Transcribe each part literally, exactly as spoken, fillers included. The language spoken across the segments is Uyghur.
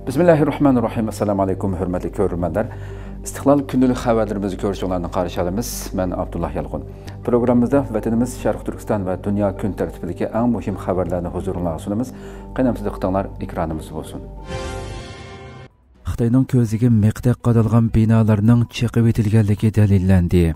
بىسمىللاھىررەھمانىررەھىم. ئەسسالامۇ ئەلەيكۇم، ھۆرمەتلىك كۆرۈرمەنلەر. ئىستىقلال كۈندىلىك خەۋەرلىرىمىزنى كۆرۈشۈڭلارنى قارشى ئالىمىز. مەن ئابدۇللا يالقۇن. پروگراممىمىزدا ۋەتىنىمىز شەرقىي تۈركىستان ۋە دۇنيا كۈن تەرتىپىدىكى ئەڭ مۇھىم خەۋەرلەرنى ھۇزۇرۇڭلارغا سۇنىمىز. قېنى ئەمسە دىققىتىڭلار ئېكرانىمىزدا بولسۇن. خىتاينىڭ كۆزىگە مىقتەك قادالغان بىنالارنىڭ چېقىۋېتىلگەنلىكى دەلىللەندى.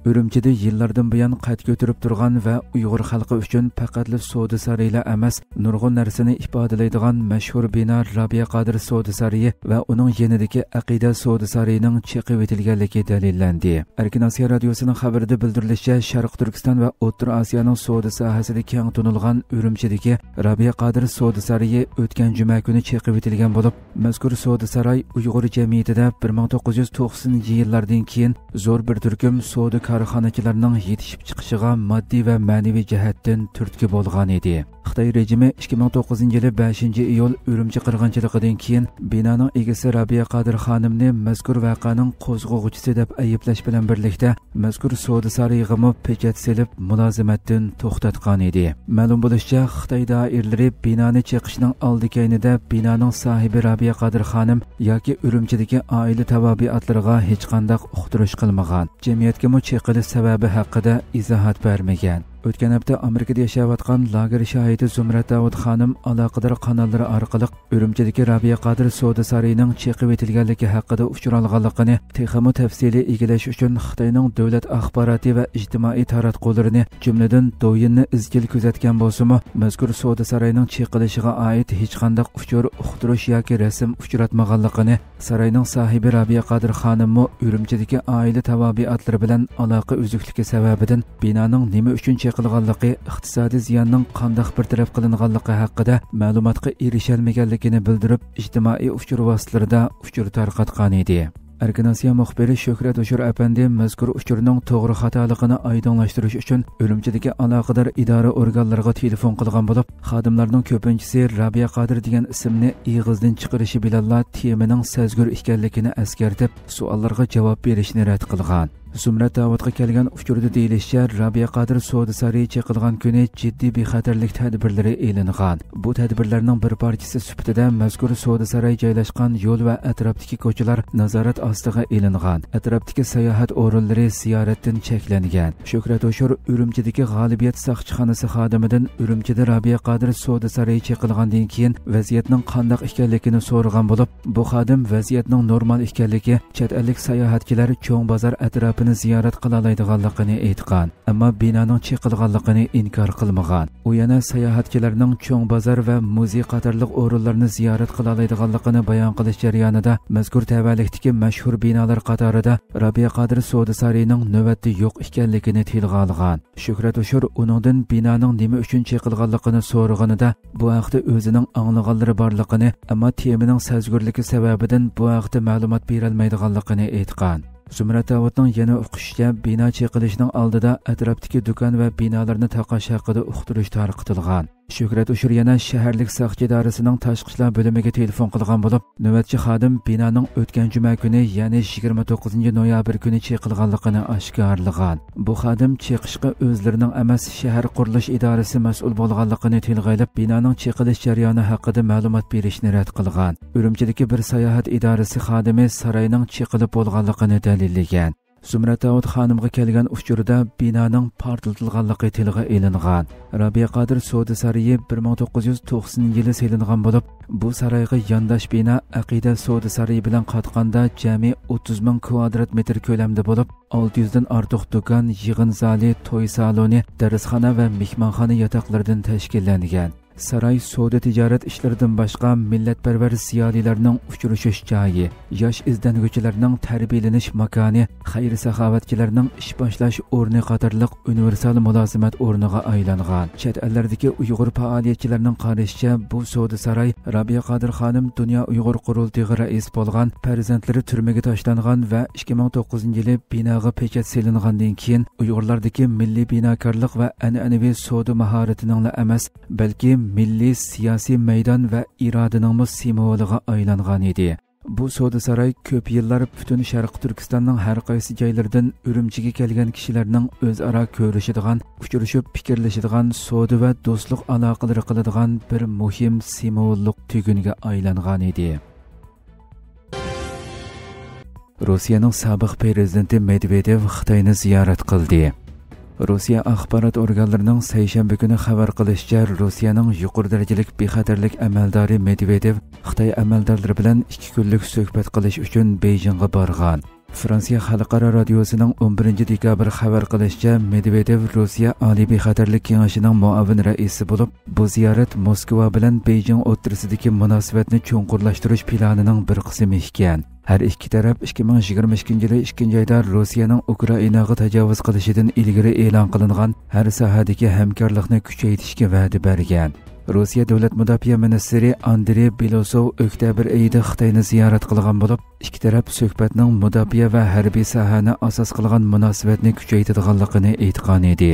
ئۈرۈمچىدە يىللاردىن بۇيان قەد كۆتۈرۈپ تۇرغان ۋە ئۇيغۇر خەلقى ئۈچۈن پەقەتلا سودا سارىيىلا ئەمەس، نۇرغۇن نەرسىنى ئىپادىلەيدىغان مەشھۇر بىنا رابىيە قادىر سودا سارىيى ۋە ئۇنىڭ يېنىدىكى ئەقىدە سودا سارىيىنىڭ چېقىۋېتىلگەنلىكى دەلىللەندى. ئەركىن ئاسىيا رادىيوسىنىڭ خەۋىرىدە بىلدۈرۈلۈشىچە، شەرقىي تۈركىستان ۋە ئوتتۇرا ئاسىيانىڭ سودا ساھەسىدە كەڭ تونۇلغان ئۈرۈمچىدىكى رابىيە قادىر سودا سارىيى ئۆتكەن جۈمە كۈنى چېقىۋېتىلگەن بولۇپ، مەزكۇر سودا ساراي ئۇيغۇر جەمئىيىتىدە بىر مىڭ توققۇز يۈز توقسىنىنچى يىللاردىن كېيىن زور بىر تۈركۈم سودا كارخانىچىلارنىڭ يېتىشىپ چىقىشىغا ماددىي ۋە مەنىۋى جەھەتتىن تۈرتكە بولغان ئىدى. خىتاي رېجىمى ئىككى مىڭ توققۇزىنچى يىلى بەشىنچى ئىيۇل ئۈرۈمچى قىرغىنچىلىقىدىن كېيىن بىنانىڭ ئىگىسى رابىيە قادىر خانىمنى مەزكۇر ۋەقەنىڭ قوزغىغۇچىسى دەپ ئەيىبلەش بىلەن بىرلىكتە، مەزكۇر سودا سارىيىغىمۇ پېچەت سېلىپ، مۇلازىمەتتىن توختاتقان ئىدى. مەلۇم بولۇشىچە، خىتاي دائىرىلىرى بىنانى چېقىشنىڭ ئالدى كەينىدە بىنانىڭ ساھىبى رابىيە قادىر خانىم ياكى ئۈرۈمچىدىكى ئائىلە تاۋابىئاتلىرىغا ھېچقانداق ئۇقتۇرۇش قىلمىغان، جەمئىيەتكىمۇ چېقىلىش سەۋەبى ھەققىدە ئىزاھات بەرمىگەن. ئۆتكەن ھەپتە ئامېرىكىدا ياشاۋاتقان لاگېر شاھىتى زۇمرەت داۋۇت خانىم ئالاقىدار قاناللىرى ئارقىلىق ئۈرۈمچىدىكى رابىيە قادىر سودا سارىيىنىڭ چېقىۋېتىلگەنلىكى ھەققىدە ئۇچۇر ئالغانلىقىنى تېخىمۇ تەپسىلىي ئىگىلەش ئۈچۈن خىتاينىڭ دۆلەت ئاخباراتى ۋە ئىجتىمائىي تاراتقۇلىرىنى، جۈملىدىن دوۋيىننى ئىزچىل كۆزەتكەن بولسىمۇ، مەزكۇر سودا ساراينىڭ چېقىلىشىغا ئائىت ھېچقانداق ئۇچۇر، ئۇقتۇرۇش ياكى رەسىم ئۇچراتمىغانلىقىنى، ساراينىڭ ساھىبى رابىيە قادىر خانىممۇ ئۈرۈمچىدىكى ئائىلە تاۋابىئاتلىرى بىلەن ئالاقە ئۈزۈكلۈكى سەۋەبىدىن بىنانىڭ نېمە ئۈچۈن چېقىلغانلىقى، ئىقتىسادىي زىياننىڭ قانداق بىر تەرەپ قىلىنغانلىقى ھەققىدە مەلۇماتقا ئېرىشەلمىگەنلىكىنى بىلدۈرۈپ، ئىجتىمائىي ئۇچۇر ۋاسىتىلىرىدا ئۇچۇر تارقاتقان ئىدى. ئەركىن ئاسىيا مۇخبىرى شۆھرەت ھوشۇر ئەپەندى مەزكۇر ئۇچۇرنىڭ توغرا خاتالىقىنى ئايدىڭلاشتۇرۇش ئۈچۈن ئۈرۈمچىدىكى ئالاقىدار ئىدارە ئورگانلىرىغا تېلېفون قىلغان بولۇپ، خادىملارنىڭ كۆپىنچىسى رابىيە قادىر دېگەن ئىسىمنى ئېغىزدىن چىقىرىشى بىلەنلا تېمىنىڭ سەزگۈر ئىكەنلىكىنى ئەسكەرتىپ، سوئاللارغا جاۋاب بېرىشنى رەت قىلغان. زۇمرەت داۋۇتقا كەلگەن ئۇچۇردا دېيىلىشىچە، رابىيە قادىر سودا سارىيى چېقىلغان كۈنى جىددىي بىخەتەرلىك تەدبىرلىرى ئېلىنغان. بۇ تەدبىرلەرنىڭ بىر پارچىسى سۈپىتىدە مەزكۇر سودا ساراي جايلاشقان يول ۋە ئەتراپتىكى كوچىلار نازارەت ئاستىغا ئېلىنغان. ئەتراپتىكى ساياھەت ئورۇنلىرى زىيارەتتىن چەكلەنگەن. شۆھرەت ھوشۇر ئۈرۈمچىدىكى غالىبىيەت ساقچىخانىسى خادىمىدىن ئۈرۈمچىدە رابىيە قادىر سودا سارىيى چېقىلغاندىن كېيىن ۋەزىيەتنىڭ قانداق ئىكەنلىكىنى سورىغان بولۇپ، بۇ خادىم ۋەزىيەتنىڭ نورمال ئىكەنلىكى، چەت ئەللىك ساياھەتچىلەر چوڭ بازار ئەتراپىنى زىيارەت قىلالايدىغانلىقىنى ئېيتقان. ئەمما بىنانىڭ چېقىلغانلىقىنى ئىنكار قىلمىغان. ئۇ يەنە ساياھەتچىلەرنىڭ چوڭ بازار ۋە مۇزېي قاتارلىق ئورۇنلارنى زىيارەت قىلالايدىغانلىقىنى بايان قىلىش جەريانىدا مەزكۇر تەۋەلىكتىكى مەشھۇر بىنالار قاتارىدا رابىيە قادىر سودا سارىيىنىڭ نۆۋەتتە يوق ئىكەنلىكىنى تىلغا ئالغان. شۆھرەت ھوشۇر ئۇنىڭدىن بىنانىڭ نېمە ئۈچۈن چېقىلغانلىقىنى سورىغىنىدا، بۇ ھەقتە ئۆزىنىڭ ئاڭلىغانلىرى بارلىقىنى، ئەمما تېمىنىڭ سەزگۈرلۈكى سەۋەبىدىن بۇ ھەقتە مەلۇمات بېرەلمەيدىغانلىقىنى ئېيتقان. زۇمرەت داۋۇتنىڭ يەنە ئۇقۇشىچە، بىنا چېقىلىشىنىڭ ئالدىدا ئەتراپتىكى دۇكان ۋە بىنالارنى تاقاش ھەققىدە ئۇقتۇرۇش تارقىتىلغان. شۆھرەت ھوشۇر يەنە شەھەرلىك ساقچى ئىدارىسىنىڭ تاشقى ئىشلار بۆلۈمىگە تېلېفون قىلغان بولۇپ، نۆۋەتچى خادىم بىنانىڭ ئۆتكەن جۈمە كۈنى، يەنى يىگىرمە توققۇزىنچى نويابىر كۈنى چېقىلغانلىقىنى ئاشكارىلىغان. بۇ خادىم چېقىشقا ئۆزلىرىنىڭ ئەمەس، شەھەر قۇرۇلۇش ئىدارىسى مەسئۇل بولغانلىقىنى تىلغا ئېلىپ، بىنانىڭ چېقىلىش جەريانى ھەققىدە مەلۇمات بېرىشنى رەت قىلغان. ئۈرۈمچىدىكى بىر ساياھەت ئىدارىسى خادىمى ساراينىڭ چېقىلىپ بولغانلىقىنى دەلىللىگەن. زۇمرەت داۋۇت خانىمغا كەلگەن ئۇچۇردا بىنانىڭ پارتلىتىلغانلىقى تىلغا ئېلىنغان. رابىيە قادىر سودا سارىيى بىر مىڭ توققۇز يۈز توقسىنىنچى يىلى سېلىنغان بولۇپ، بۇ سارايغا يانداش بىنا ئەقىدە سودا سارىيى بىلەن قاتقاندا جەمئىي ئوتتۇز مىڭ كۋادرات مېتىر كۆلەمدە بولۇپ، ئالتە يۈزدىن ئارتۇق دۇكان، يىغىن زالى، توي سالونى، دەرسخانا ۋە مېھمانخانا ياتاقلىرىدىن تەشكىللەنگەن. ساراي سودا تىجارەت ئىشلىرىدىن باشقا مىللەتپەرۋەر زىيالىيلارنىڭ ئۇچرىشىش جايى، ياش ئىزدەنگۈچىلەرنىڭ تەربىيەلىنىش ماكانى، خەير ساخاۋەتچىلەرنىڭ ئىش باشلاش ئورنى قاتارلىق ئۇنىۋېرسال مۇلازىمەت ئورنىغا ئايلانغان. چەت ئەللەردىكى ئۇيغۇر پائالىيەتچىلەرنىڭ قارىشىچە، بۇ سودا ساراي رابىيە قادىر خانىم دۇنيا ئۇيغۇر قۇرۇلتىيىغا رەئىس بولغان، پەرزەنتلىرى تۈرمىگە تاشلانغان ۋە ئىككى مىڭ توققۇزىنچى يىلى بىناغا پېچەت سېلىنغاندىن كېيىن ئۇيغۇرلاردىكى مىللىي بىناكارلىق ۋە ئەنئەنىۋى سودا ماھارىتىنىڭلا ئەمەس، بەلكى مىللىي سىياسىي مەيدان ۋە ئىرادىنىڭمۇ سىمۋولىغا ئايلانغان ئىدى. بۇ سودا ساراي كۆپ يىللار پۈتۈن شەرقىي تۈركىستاننىڭ ھەر قايسى جايلىرىدىن ئۈرۈمچىگە كەلگەن كىشىلەرنىڭ ئۆزئارا كۆرۈشىدىغان، ئۇچرىشىپ پىكىرلىشىدىغان، سودا ۋە دوستلۇق ئالاقىلىرى قىلىدىغان بىر مۇھىم سىمۋوللۇق تۈگۈنگە ئايلانغان ئىدى. روسىيەنىڭ سابىق پىرېزىدېنتى مېدۋېدېۋ خىتاينى زىيارەت قىلدى. روسىيە ئاخبارات ئورگانلىرىنىڭ سەيشەنبە كۈنى خەۋەر قىلىشىچە، روسىيەنىڭ يۇقىرى دەرىجىلىك بىخەتەرلىك ئەمەلدارى مېدۋېدېۋ خىتاي ئەمەلدارلىرى بىلەن ئىككى كۈنلۈك سۆھبەت قىلىش ئۈچۈن بېيجىڭغا بارغان. فرانسىيە خەلقئارا رادىيوسىنىڭ ئون بىرىنچى دېكابىر خەۋەر قىلىشىچە، مېدۋېدېۋ روسىيە ئالىي بىخەتەرلىك كېڭىشىنىڭ مۇئاۋىن رەئىسى بولۇپ، بۇ زىيارەت موسكۋا بىلەن بېيجىڭ ئوتتۇرىسىدىكى مۇناسىۋەتنى چوڭقۇرلاشتۇرۇش پىلانىنىڭ بىر قىسمى ئىكەن. ھەر ئىككى تەرەپ ئىككى مىڭ يىگىرمە ئىككىنچى يىلى ئىككىنچى ئايدا روسىيەنىڭ ئۇكرائىناغا تاجاۋۇز قىلىشىدىن ئىلگىرى ئېلان قىلىنغان ھەر ساھەدىكى ھەمكارلىقنى كۈچەيتىشكە ۋەدە بەرگەن. روسىيە دۆلەت مۇداپىئە مىنىستىرى ئاندرېي بېلوسوۋ ئۆكتەبىر ئېيىدا خىتاينى زىيارەت قىلغان بولۇپ، ئىككى تەرەپ سۆھبەتنىڭ مۇداپىئە ۋە ھەربىي ساھەنى ئاساس قىلغان مۇناسىۋەتنى كۈچەيتىدىغانلىقىنى ئېيتقان ئىدى.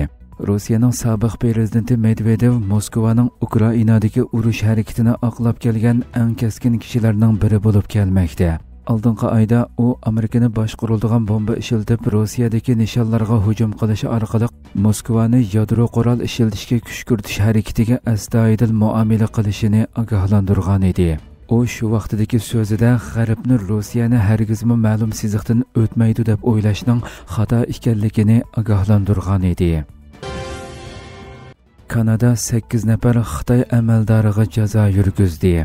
روسىيەنىڭ سابىق پىرېزىدېنتى مېدۋېدېۋ موسكۋانىڭ ئۇكرائىنادىكى ئۇرۇش ھەرىكىتىنى ئاقلاپ كەلگەن ئەڭ كەسكىن كىشىلەرنىڭ بىرى بولۇپ كەلمەكتە. ئالدىنقى ئايدا ئۇ ئامېرىكىنى باشقۇرۇلىدىغان بومبا ئىشلىتىپ، روسىيەدىكى نىشانلارغا ھۇجۇم قىلىش ئارقىلىق موسكۋانى يادرو قورال ئىشلىتىشكە كۈشكۈرتۈش ھەرىكىتىگە ئەستايىدىل مۇئامىلە قىلىشىنى ئاگاھلاندۇرغان ئىدى. ئۇ شۇ ۋاقتىدىكى سۆزىدە غەربنى روسىيەنى ھەرگىزمۇ مەلۇم سىزىقتىن ئۆتمەيدۇ دەپ ئويلاشنىڭ خاتا ئىكەنلىكىنى ئاگاھلاندۇرغان ئىدى. كانادا سەككىز نەپەر خىتاي ئەمەلدارىغا جازا يۈرگۈزدى.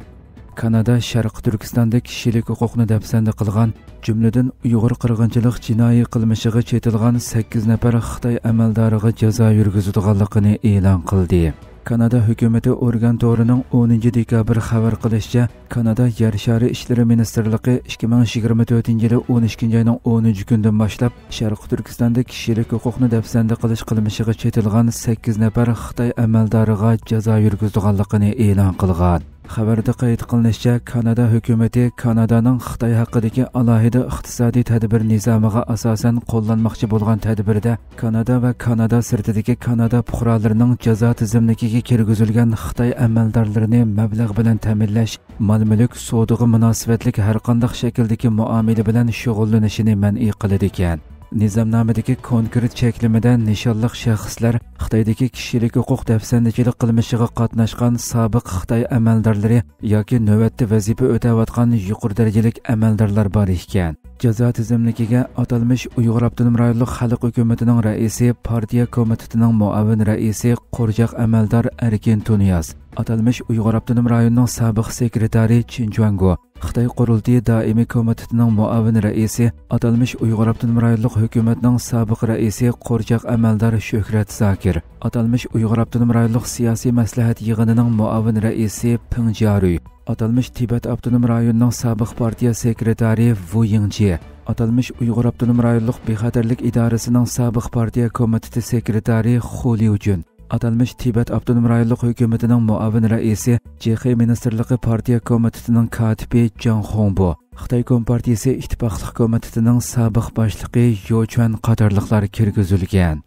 كانادا شەرقىي تۈركىستاندا كىشىلىك ھوقۇقنى دەپسەندە قىلغان، جۈملىدىن ئۇيغۇر قىرغىنچىلىق جىنايى قىلمىشىغا چېتىلغان سەككىز نەپەر خىتاي ئەمەلدارىغا جازا يۈرگۈزىدىغانلىقىنى ئېلان قىلدى. كانادا ھۆكۈمىتى ئورگان تورىنىڭ ئونىنچى دېكابىر خەۋەر قىلىشىچە، كانادا يەر شارى ئىشلىرى مىنىستىرلىقى ئىككى مىڭ يىگىرمە تۆتىنچى يىلى ئون ئىككىنچى ئاينىڭ ئونىنچى كۈنىدىن باشلاپ شەرقىي تۈركىستاندا كىشىلىك ھوقۇقنى دەپسەندە قىلىش قىلمىشىغا چېتىلغان سەككىز نەپەر خىتاي ئەمەلدارىغا جازا يۈرگۈزىدىغانلىقىنى ئېلان قىلغان. خەۋەردە قەيت قىلىنىشىچە، كانادا ھۆكۈمىتى كانادانىڭ خىتاي ھەققىدىكى ئالاھىدە ئىقتىسادىي تەدبىر نىزامىغا ئاساسەن قوللانماقچى بولغان تەدبىردە، كانادا ۋە كانادا سىرتىدىكى كانادا پۇقرالىرىنىڭ جازا تىزىملىكىگە كىرگۈزۈلگەن خىتاي ئەمەلدارلىرىنى مەبلەغ بىلەن تەمىنلەش، مال-مۈلۈك، سودىغا مۇناسىۋەتلىك ھەرقانداق شەكىلدىكى مۇئامىلە بىلەن شۇغۇللىنىشىنى مەنئى قىلىدىكەن. نىزامنامىدىكى كونكرېت چەكلىمىدە نىشانلىق شەخسلەر خىتايدىكى كىشىلىك ھوقۇق دەپسەندىچىلىك قىلمىشىغا قاتناشقان سابىق خىتاي ئەمەلدارلىرى ياكى نۆۋەتتە ۋەزىپە ئۆتەۋاتقان يۇقىرى دەرىجىلىك ئەمەلدارلار بار ئىكەن. جازا تىزىملىكىگە ئاتالمىش ئۇيغۇر ئاپتونوم رايونلۇق خەلق ھۆكۈمىتىنىڭ رەئىسى، پارتىيە كومىتېتىنىڭ مۇئاۋىن رەئىسى، قورچاق ئەمەلدار ئەركىن تۇنىياز، ئاتالمىش ئۇيغۇر ئاپتونوم رايونىنىڭ سابىق سېكرېتارى چىن جۇەنگو، خىتاي قۇرۇلتىيى دائىمىي كومىتېتىنىڭ مۇئاۋىن رەئىسى، ئاتالمىش ئۇيغۇر ئاپتونوم رايونلۇق ھۆكۈمەتنىڭ سابىق رەئىسى قورچاق ئەمەلدار شۆھرەت زاكىر، ئاتالمىش ئۇيغۇر ئاپتونوم رايونلۇق سىياسىي مەسلىھەت يىغىنىنىڭ مۇئاۋىن رەئىسى پېڭ جيارۈي، ئاتالمىش تىبەت ئاپتونوم رايونىنىڭ سابىق پارتىيە سېكرېتارى ۋۇ يىڭچى، ئاتالمىش ئۇيغۇر ئاپتونوم رايونلۇق بىخەتەرلىك ئىدارىسىنىڭ سابىق پارتىيە كومىتېتى سېكرېتارى خۇ ليۇجۈن، ئاتالمىش تىبەت ئاپتونوم رايونلۇق ھۆكۈمىتىنىڭ مۇئاۋىن رەئىسى، جېخې مىنىستىرلىقى پارتىيە كومىتېتىنىڭ كاتىپى جاڭ خۇڭبۇ، خىتاي كومپارتىيىسى ئىتتىپاقلىق كومىتېتىنىڭ سابىق باشلىقى يو چۈەن قاتارلىقلار كىرگۈزۈلگەن.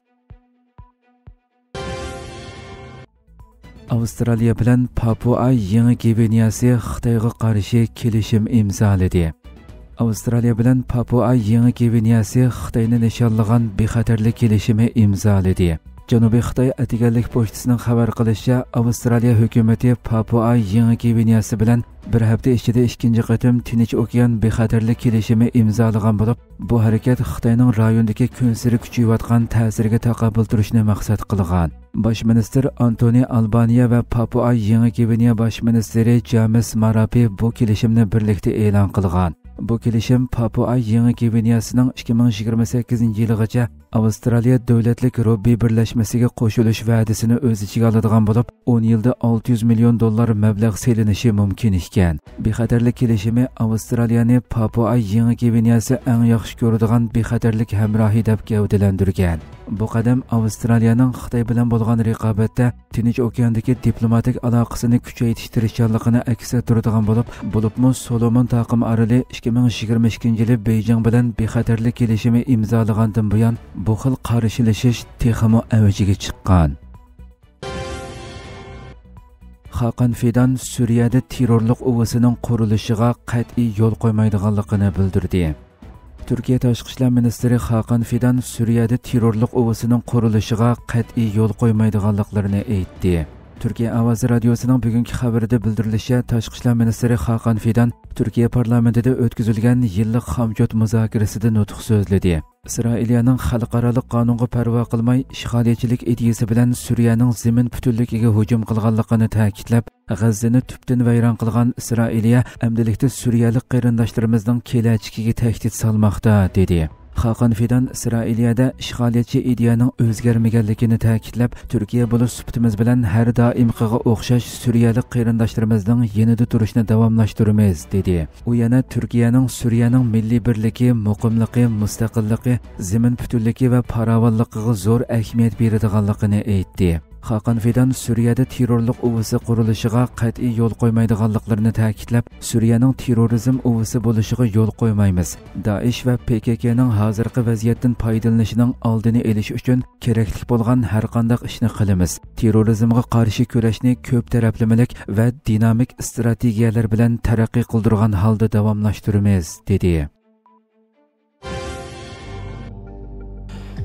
ئاۋسترالىيە بىلەن پاپۇئا يېڭى گۋىنېيەسى خىتايغا قارشى كېلىشىم ئىمزالىدى. ئاۋسترالىيە بىلەن پاپۇئا يېڭى گۋىنېيەسى خىتاينى نىشانلىغان بىخەتەرلىك كېلىشىمى ئىمزالىدى. جەنۇبىي خىتاي ئەتىگەنلىك پوچتىسىنىڭ خەۋەر قىلىشىچە، ئاۋسترالىيە ھۆكۈمىتى پاپۇئا يېڭى گۋىنېيەسى بىلەن بىر ھەپتە ئىچىدە ئىككىنچى قېتىم تىنچ ئوكيان بىخەتەرلىك كېلىشىمى ئىمزالىغان بولۇپ، بۇ ھەرىكەت خىتاينىڭ رايوندىكى كۈنسېرى كۈچىيىۋاتقان تەسىرىگە تاقابىل تۇرۇشنى مەقسەت قىلغان. باش مىنىستىر ئانتونى ئالبانىيە ۋە پاپۇئا يېڭى گۋىنېيە باش مىنىستىرى جامېس ماراپى بۇ كېلىشىمنى بىرلىكتە ئېلان قىلغان. بۇ كېلىشىم پاپۇئا يېڭى گۋىنېيەسىنىڭ ئىككى مىڭ يىگىرمە سەككىزىنچى يىلىغىچە ئاۋسترالىيە دۆلەتلىك رۇببى بىرلەشمىسىگە قوشۇلۇش ۋەدىسىنى ئۆز ئىچىگە ئالىدىغان بولۇپ، ئون يىلدا ئالتە يۈز مىليون دوللار مەبلەغ سېلىنىشى مۇمكىن ئىكەن. بىخەتەرلىك كېلىشىمى ئاۋسترالىيەنى پاپۇئا يېڭى گۋىنېيەسى ئەڭ ياخشى كۆرىدىغان بىخەتەرلىك ھەمراھى دەپ گەۋدىلەندۈرگەن. بۇ قەدەم ئاۋسترالىيەنىڭ خىتاي بىلەن بولغان رىقابەتتە تىنچ ئوكياندىكى دىپلوماتىك ئالاقىسىنى كۈچەيتىش تىرىشچانلىقىنى ئەكس ئەتتۈرىدىغان بولۇپ، بولۇپمۇ سولومون تاقىم ئارىلى ئىككى مىڭ يىگىرمە ئىككىنچى يىلى بېيجىڭ بىلەن بىخەتەرلىك كېلىشىمى ئىمزالىغاندىن بۇيان، بۇ خىل قارشىلىشىش تېخىمۇ ئەۋجىگە چىققان. خاقان فىدان سۈرىيەدە تېررورلۇق ئۇۋىسىنىڭ قۇرۇلۇشىغا قەتئىي يول قويمايدىغانلىقىنى بىلدۈردى. تۈركىيە تاشقى ئىشلار مىنىستىرى خاقان فىدان سۈرىيەدە تېررورلۇق ئۇۋىسىنىڭ قۇرۇلۇشىغا قەتئىي يول قويمايدىغانلىقلىرىنى ئېيتتى. تۈركىيە ئاۋازى رادىيوسىنىڭ بۈگۈنكى خەۋىرىدە بىلدۈرۈلۈشىچە، تاشقى ئىشلار مىنىستىرى خاقان فىدان تۈركىيە پارلامېنتىدا ئۆتكۈزۈلگەن يىللىق خامچوت مۇزاكىرىسىدە نۇتۇق سۆزلىدى. ئىسرائىلىيەنىڭ خەلقئارالىق قانۇنغا پەرۋا قىلماي، ئىشغالىيەتچىلىك ئىدىيىسى بىلەن سۈرىيەنىڭ زېمىن پۈتۈنلۈكىگە ھۇجۇم قىلغانلىقىنى تەكىتلەپ، غەززىنى تۈپتىن ۋەيران قىلغان ئىسرائىلىيە ئەمدىلىكتە سۈرىيەلىك قېرىنداشلىرىمىزنىڭ كېلەچىكىگە تەھدىت سالماقتا، دېدى. خاقان فىدان ئىسرائىلىيەدە ئىشغالىيەتچى ئىدىيەنىڭ ئۆزگەرمىگەنلىكىنى تەكىتلەپ، تۈركىيە بولۇش سۈپىتىمىز بىلەن ھەر دائىمقىغا ئوخشاش سۈرىيەلىك قېرىنداشلىرىمىزنىڭ يېنىدا تۇرۇشنى داۋاملاشتۇرىمىز، دېدى. ئۇ يەنە تۈركىيەنىڭ سۈرىيەنىڭ مىللىي بىرلىكى، مۇقىملىقى، مۇستەقىللىقى، زېمىن پۈتۈنلۈكى ۋە پاراۋانلىقىغا زور ئەھمىيەت بېرىدىغانلىقىنى ئېيتتى. خاقان فىدان سۈرىيەدە تېررورلۇق ئۇۋىسى قۇرۇلۇشىغا قەتئىي يول قويمايدىغانلىقلىرىنى تەكىتلەپ، سۈرىيەنىڭ تېررورىزم ئۇۋىسى بولۇشىغا يول قويمايمىز. دائىش ۋە پې كې كېنىڭ ھازىرقى ۋەزىيەتتىن پايدىلىنىشىنىڭ ئالدىنى ئېلىش ئۈچۈن كېرەكلىك بولغان ھەرقانداق ئىشنى قىلىمىز. تېررورىزمغا قارشى كۈرەشنى كۆپ تەرەپلىمىلىك ۋە دىنامىك ئىستراتېگىيەلەر بىلەن تەرەققىي قىلدۇرغان ھالدا داۋاملاشتۇرىمىز، دېدى.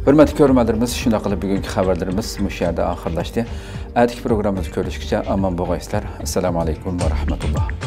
ھۆرمەتلىك كۆرۈرمەنلىرىمىز، شۇنداق قىلىپ بۈگۈنكى خەۋەرلىرىمىز مۇشۇ يەردە ئاخىرلاشتى. ئەتىكى پروگراممىمىزدا كۆرۈشكىچە ئامان بولغايسىلەر. ئەسسالامۇ ئەلەيكۇم ۋە رەھمەتۇللا.